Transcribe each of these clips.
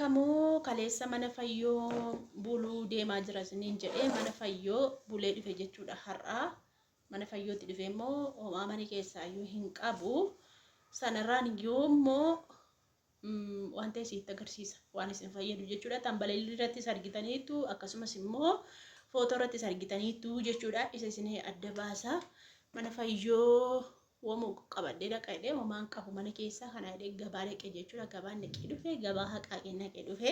beekamu kaleessa mana fayyoo buluu deemaa jira isiniin jedhee mana fayyoo bulee dhufe jechuudha har'aa. Mana fayyootti dhufee immoo homaa mana keessaayyuu hin qabu. Sanarraan yoo immoo waan ta'e isinitti agarsiisa waan isin fayyadu jechuudha. Tambaleelli irrattis argitaniittu akkasumas immoo footoo irrattis argitaniittu jechuudha. Isa isin adda baasa. Mana fayyoo womu qabadhee dhaqa jedhee homaan qabu mana keessaa kana jedhee gabaa dhaqe jechuudha. Gabaan dhaqee dhufe gabaa haqaaqeen dhaqee dhufe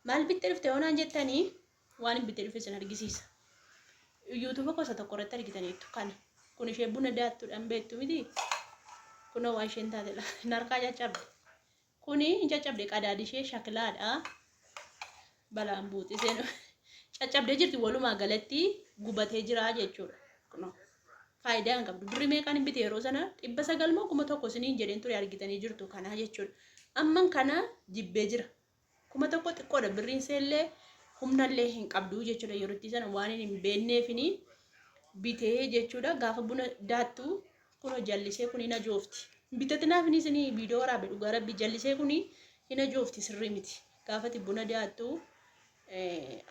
maal bitte dhufte hoonaan jettanii waan hin bitte dhufe isin argisiisa. Yuutuuba gosa tokko irratti argitaniittu kana. Kun ishee buna daattuudhaan beektu miti. Kunoo waan isheen taate narkaa caccabde. Kuni hin caccabde qadaadi ishee shakilaadha. Balaan buuti isheen caccabdee jirti walumaa galatti gubatee jira jechuudha. Kunoo faayidaa hin qabdu. Birrii meeqaan hin bite yeroo sana 900 moo 1000 isiniin jedheen ture argitanii jirtu kanaa jechuudha. Amman kana jibbee jira. 1000 xiqqoodha birriin iseellee humnallee hin qabdu jechuudha yerootti sana waan hin beekneefini bitee jechuudha gaafa buna daattu kunoo jallisee kun hin ajoofti. Bitatinaafini isinii viidiyoo waraabe dhugaa rabbi jallisee kun hin ajoofti sirrii miti. Gaafati buna daattu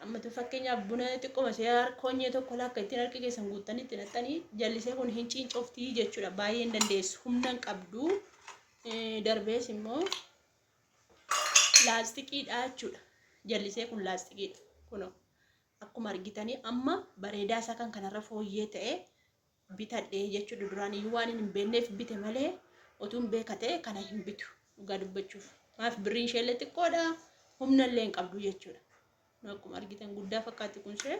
ammatu fakkeenyaaf buna xiqqoma ishee koonyee tokko lakka ittiin harka keessan guuttanii itti naqxanii jallisee kun hin ciincofti jechuudha baay'ee hin dandeessu humna hin qabdu darbees immoo laastiqiidha jechuudha. Jallisee kun laastiqiidha. Kunoo akkuma argitanii amma bareedaa isaa kan kanarra fooyyee ta'e bitadhe jechuudha. Duraan iyyuu waan hin beekneef bite malee otuun beeka ta'e kana hin bitu dhugaa dubbachuuf. Maaf birriin isheellee xiqqoodha humna illee hin qabdu jechuudha. Akkuma argitan guddaa fakkaatti kun ishee.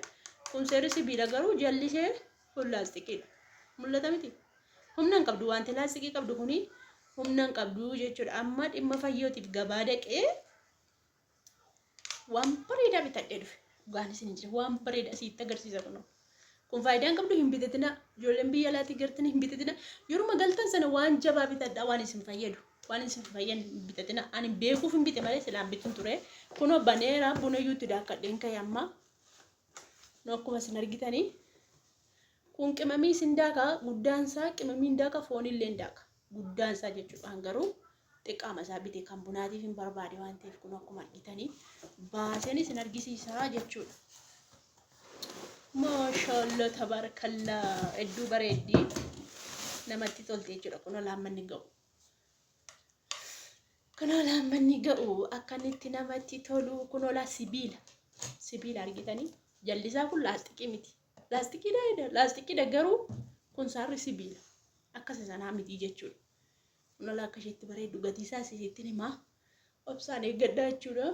Kun seerri sibiila garuu jalli ishee kun laastiqiidha. Mul'ata miti? Humna hin qabdu wanti laastikii qabdu kuni humna hin qabdu jechuudha. Amma dhimma fayyootiif gabaa dhaqee waan bareedaa bitadhee dhufe. Dhugaan isin jira waan bareedaa sitti agarsiisa kunoo. Kun faayidaa hin qabdu hin bitatina. Ijoolleen biyya alaatii gartanii hin bitatina. Yeruma galtan sana waan jabaa bitadhaa waan isin fayyadu. Waan isin fayyadu hin bitatina. Ani beekuuf hin bite malee silaan bitun ture. Kunoo baneera buna iyyuu itti daakkadheen ka'e amma. Nu akkuma isin argitanii. Kun qimamii isin daaka guddaan isaa qimamiin daaka foonillee hin daaka. Guddaan isaa jechuudhaan garuu xiqqaama isaa bite kan bunaatiif hin barbaade waan ta'eef kun akkuma argitanii baaseen isin argisiisaa jechuudha. Maashaallah tabaarakallaa hedduu bareeddi namatti tolti jechuudha kun laammanni ga'u. Kunoo laammanni ga'u akka inni itti namatti tolu kunoo laa sibiila sibiila argitanii jallisaa kun laastikii miti laastikiidha laastikiidha garuu kun saarri sibiila akkasa sanaa miti jechuudha. Kunoo akka isheetti bareeddu gatii isaa isheetti himaa obsaan eeggadhaa jechuudha.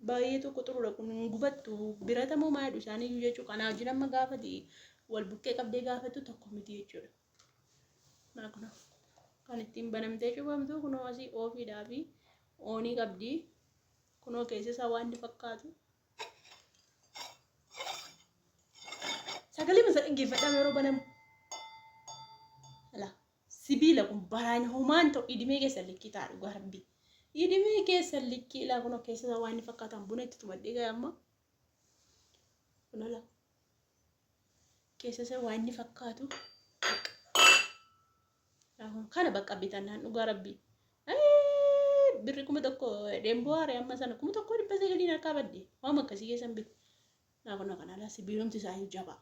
Baay'ee tokko xurudha kun hin gubattu birata moo maa jedhu isaaniyyuu jechuu kanaa wajjin amma gaafati wal bukkee qabdee gaafatu tokko miti jechuudha. Naa kunoo kan ittiin banamtee cufamtu kunoo asii oofiidhaa fi oonii qabdi kunoo keessa isaa waan inni fakkaatu. Sagalee masa dhaggeeffadhaa yeroo banamu. Alaa. Sibiila kun baraan homaan ta'u idimee keessa likkii ta'a dhugaa rabbii. Idimee keessa likkii ilaa kun keessa isaa waan inni fakkaatan buna itti tumadhee ga'e amma. Kun ala keessa isaa waan inni fakkaatu. Kana bakka bitannaan dhugaa rabbii. Birri 1000 dheemboo haaree amma sana 1900 harkaa badde waan akkasii keessan bite. Naa kun kana laa sibiilumti isaa iyyuu jabaa.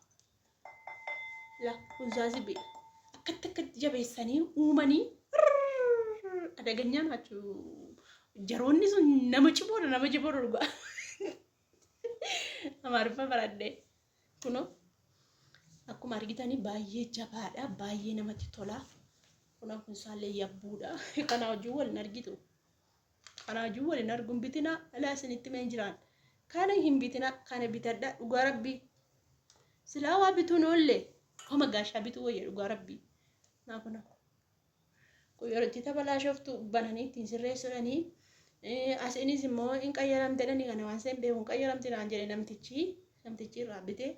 La kun isaa sibiila. Akkatti akkatti jabeessanii uumanii adaganyaan achuu jaroonni sun nama cimoodha nama cimoodha dhugaa. Amaariffa baradhee kunoo akkuma argitanii baay'ee jabaadha baay'ee namatti tola. Kunoo kun isaallee yabbuudha. Kanaa wajjin wal hin argitu. Kanaa wajjin wal hin argu hin bitinaa ilaa isinitti mee hin jiraan. Kana hin bitinaa kana bitadhaa dhugaa rabbii. Silaa waa bituun oolle homa gaashaa bituu wayya dhugaa rabbii. Naa kuna. Kun yeroo itti tabalaashoftu bananii ittiin sirreessuudhanii asiinis immoo hin qayyaramte jedhanii kana waan seen beeku hin qayyaramte naan jedhe namtichi namtichi irraa bitee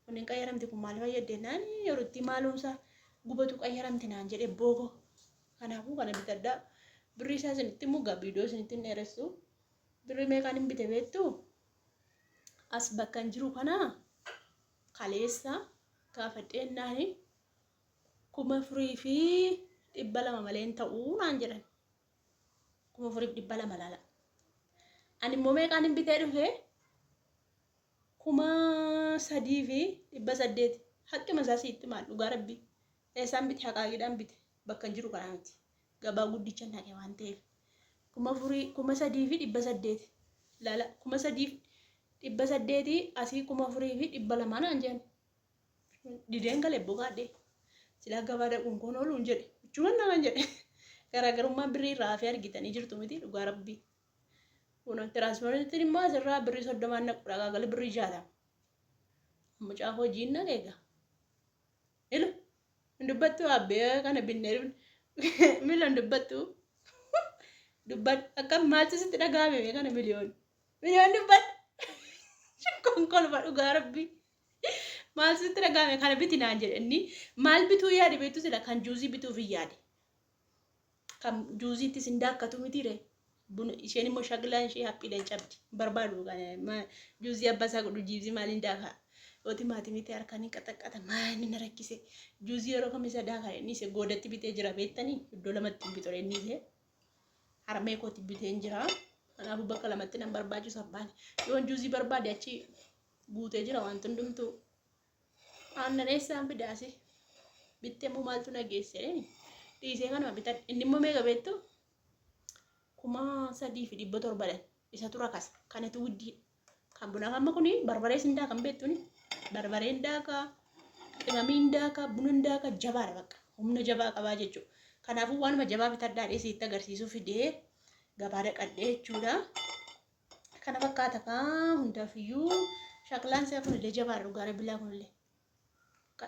kun hin qayyaramte kun maal fayyadde naan yeroo itti maalumsa gubatu qayyaramte naan jedhe booko. Kanaafuu kana bitadhaa. Birrii isaa isinitti himu gaa viidiyoo isinitti hin dheeressu. Birrii meeqaan hin bite beektu? As bakka hin jiru kana kaleessa gaafadhee naani 4200 malee hin ta'uu naan jedhan. 4200 laala. Ani immoo meeqaan hin bitee dhufe? 3800. Haqqima isaa siitti maal dhugaa rabbii. Eessaan bite? Haqaaqiidhaan bite. Bakka hin jiru kanaa miti. Gabaa guddicha naqe waan ta'eef. 4000, 3800. Laala, 3800 asii 4200 naan jedhan. Dideen galee boqaadhe. Silaa gabaa dhaquun koon ooluun jedhe. Jechuun naman jedhe. Garaagarummaan birrii irraa hafee argitanii jirtu miti dhugaa rabbii. Kun tiraanspoortiin immoo asirraa birrii 30n naqu dhagaa galee birrii 60. Mucaa hojiin naqe egaa. Ilu hin dubbattu abbee kana binnee dhufne. Mila hin dubbattu. Dubbadhu akkam maaltu sitti dhaga'ame mee kana miliyoon. Miliyoon dubbadhu. Konkolfa dhugaa rabbii. Maal sitti dhaga'ame kana biti naan jedhe inni maal bituu yaade beektu sila kan juuzii bituuf hin yaade. Kan juuziitti sin daakkatu miti ree. Buna isheen immoo shaglaan ishee haphiidhaan cabdi. Hin barbaadu kana juuzii abbaa isaa godhu jiibsii maaliin daakaa. Yoo timaatimii ta'e harkaan hin qaxaqqata maal inni na rakkise. Juuzii yeroo kam isa daakaa inni isa goodatti bitee jira beektanii iddoo lamatti hin bitore inni isee. Harmee kootti biteen jira. Kanaafuu bakka lamatti nan barbaachisu abbaan. Yoon juuzii barbaade achi guutee jira wanti hundumtuu. Aannan eessaan fidaasi? Bittee immoo maaltu na geesse jedheen dhiisee kanuma bitadhe. Inni immoo meeqa beektu? 3700 dha. Isatu rakasa. Kanatu wuddii. Kan bunaa amma kuni barbaree sin daakan beektuni. Barbareen daakaa, qimamiin daakaa, buna daakaa jabaadha bakka. Humna jabaa qabaa jechuudha. Kanaafuu waanuma jabaa bitadhaa dhiisee itti agarsiisuu fidee gabaa dhaqadhee jechuudha. Kana fakkaata kaa hundaafiyyuu shaklaan isaa kunillee jabaadha dhugaa rabbilaa kunillee.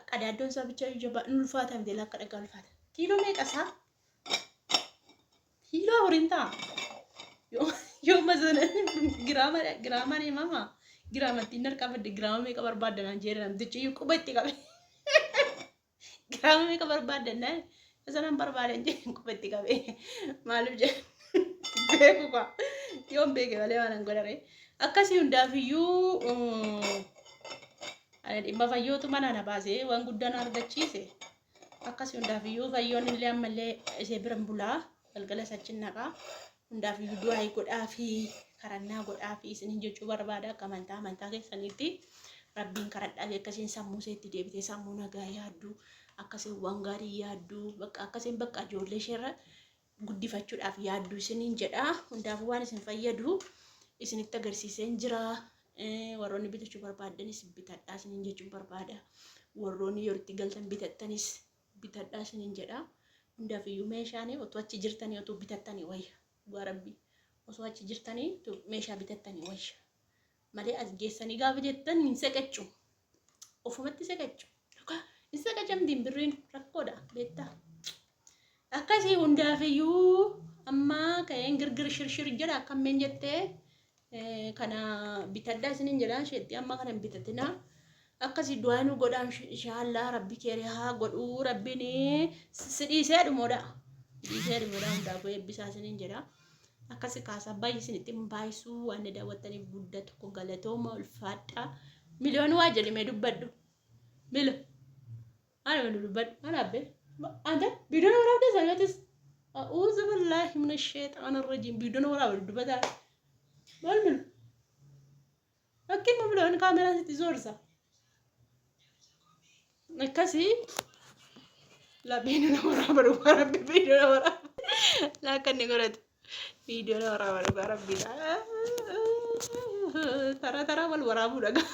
Qadaaddoon isaa bicha jabaa hin ulfaata miti lakka dhagaa ulfaata. Kiiloo meeqa isaa? Kiiloo afuriin ta'a. Yoo masana giraama giraamaan himama. Giraamatti hin harkaa fadde giraama meeqa barbaadda naan jedhe namtichi iyyuu quba itti qabe. Giraama meeqa barbaadda naan masanan barbaadan jedhe quba itti qabe. Maaliif jedhe beeku kwa yoon beeke malee waan hin godhare. Akkasii hundaafiyyuu ani dhimma fayyootu mana na baasee waan guddaa na argachiise. Akkasii hundaafiyyuu fayyoon illee ammallee ishee biran bulaa galgala isa achi naqaa. Hundaafiyyuu du'aa godhaa fi kadhannaa godhaa fi isiniin jechuu barbaada akka amantaa amantaa keessaniitti rabbiin kadhadhaa fi akkasiin sammuu isheetti deebitee sammuu nagaa yaaddu akkasiin waan gaarii yaaddu bakka akkasiin bakka ijoollee isheerra guddifachuudhaaf yaaddu isiniin jedha. Hundaafuu waan isin fayyadu isinitti agarsiiseen jira. Warroonni bitachuu barbaaddanis bitadhaa isiniin jechuun barbaada. Warroonni yeroo itti galtan bitattanis bitadhaa isiniin jedha. Hundaafiyyuu meeshaan otoo achi jirtanii otoo bitattanii wayya. Dhugaa rabbii. Osoo achi jirtanii meeshaa bitattanii wayya. Malee as geessanii gaafa jettan hin seqachu. Ofumatti seqachu. Hin seqacamtiin birriin rakkoodha beektaa. Akkasii hundaafiyyuu amma ka'een girgir shirshir jedha akkammeen jettee kana bitadhaa isiniin jedha isheetti amma kana hin bitatinaa. Akkasii du'aa nu godhaa inshaallaa rabbi keerii haa godhuu rabbiin si dhiisee dhumoodha. Dhiisee dhumoodha hundaafuu eebbisaa isiniin jedha. Akkasi kaasaa baay'ee isinitti hin baay'isuu waan daawwattaniif guddaa tokko galatooma ulfaadha. Miliyoon waa jedhimee dubbadhu. Milo. Ana manu dubbadhu. Ana abbee. Anta viidiyoon waraabdee sanaatis. A'uuzu billaahi mina sheexaana rajiim viidiyoon waraabdu dubbataa. Maal milo? Akki immoo miliyoon kaameraa sitti zoorsa. Akkasii lapheen nama waraaba dhugaa rabbi viidiyoo nama waraaba. Laakka inni godhatu viidiyoo nama waraaba dhugaa rabbiidha. Tara tara wal waraabuu dhagaa.